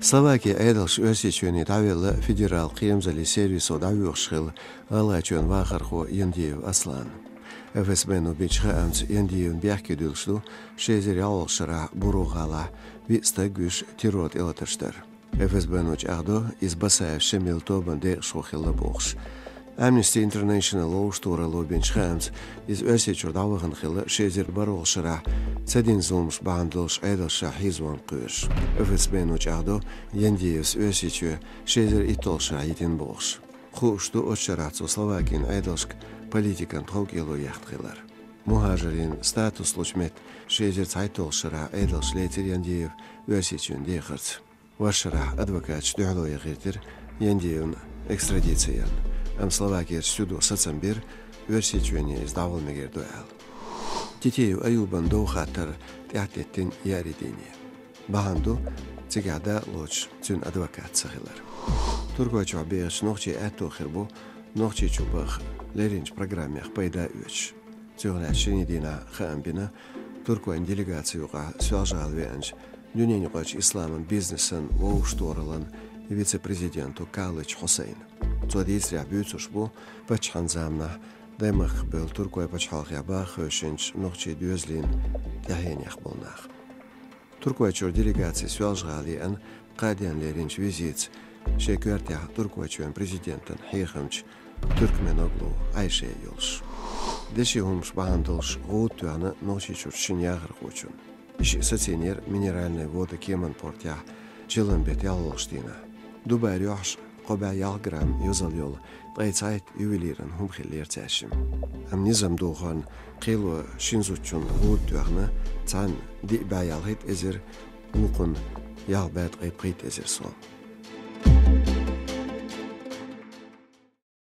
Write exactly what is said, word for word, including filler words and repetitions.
Словакийн Ӏедалш Оьрсийчоьне дӀавелла федерал кхерамзаллин сервисо дӀавоьдуш хилла ГӀалгӀайчоьнан вахархо Яндиев Аслан. ФСБ-но бинчу хаамца Яндиевна бехке дуьллуш ду ши эзар ялхолгӀачу шарахь Буру-ГӀалахь виъ стаг вуьйш террор тӀелатарш дар. ФСБ-но чӀагӀдо, иза Басаев Шамилан тобанан декъашхо хилла бохуш. Amnesty International вовшахтохаралло бинчу хаамца, иза Оьрсийчуьра дӀавахана хилла ши эзар бархӀолгӀачу шарахь, ца дина зуламаш бахьана долуш Ӏедалшкара хьийзорна кхоьруш. ФСБ-но чӀагӀдо, Яндиевс Оьрсийчоь ши эзар итталгӀачу шарахь йитина бохуш. Хууш ду оцу шарахь цо Словакин Ӏедалшка политикан тховкӀело ехна хилар. МухӀажарийн статус лучу метта ши эзар цхьайтталгӀачу шарахь Ӏедалша лецира Яндиев Оьрсийчоьнан дехарца. Варшшарахь адвокаташ дуьхьало ян гӀиртира Яндиевна экстрадици ян, амма Словакерчу судо сацам бира, Оьрсийчоьне иза дӀавала мегар ду аьлла. Титиев Аюбан дов хаттар тӀаьхьатеттина еарин дийне. Бахьана ду, цигахь дакъа лоцуш цуьнан адвокат ца хилар. Туркойчохь бехачу нохчийн аьтто хир бу Нохчийчу баха леринчу программех пайда оьцуш. Цунах лаьцна шинарин дийнахь хаам бина туркойн делегаци юкъахь Соьлжа-ГӀала веанчу дуьненаюкъарчу исламан бизнесан вовшахтохараллин вице-президенто Калыч Хьусайна. Цо дийцарехь, буьйцуш бу паччахьан заманахь Даймахках бевлла туркойн пачхьалкхехь баха хевшинчу нохчийн доьзалийн тӀаьхьенех болу нах. Туркойчуьра делегаци Соьлжа-ГӀала еана кхаа денна леринчу визитца, шен коьртехь Туркойчоьнан президентан хьехамча Туркменоглу Ӏайше йолуш. Деши хӀумнаш бахьана долуш гӀуда тоьхна Нохчийчуьрчу шина яхархочунна. И шиъ сацийнера Минеральные Воды Кеман портехь чиллан беттан ялхолгӀачу дийнахь. Дубайра юьхьаш кхо бӀе ялх грамм йозалла йолу ткъе цхьайтта ювелиран хӀума хиллера цаьршимма. Амма низам духарна кхело шина зудчунна гӀуда тоьхна цхьанна диъ бӀе ялхитта эзар, вукхунна ялх бӀе ткъе пхийтта эзар сом.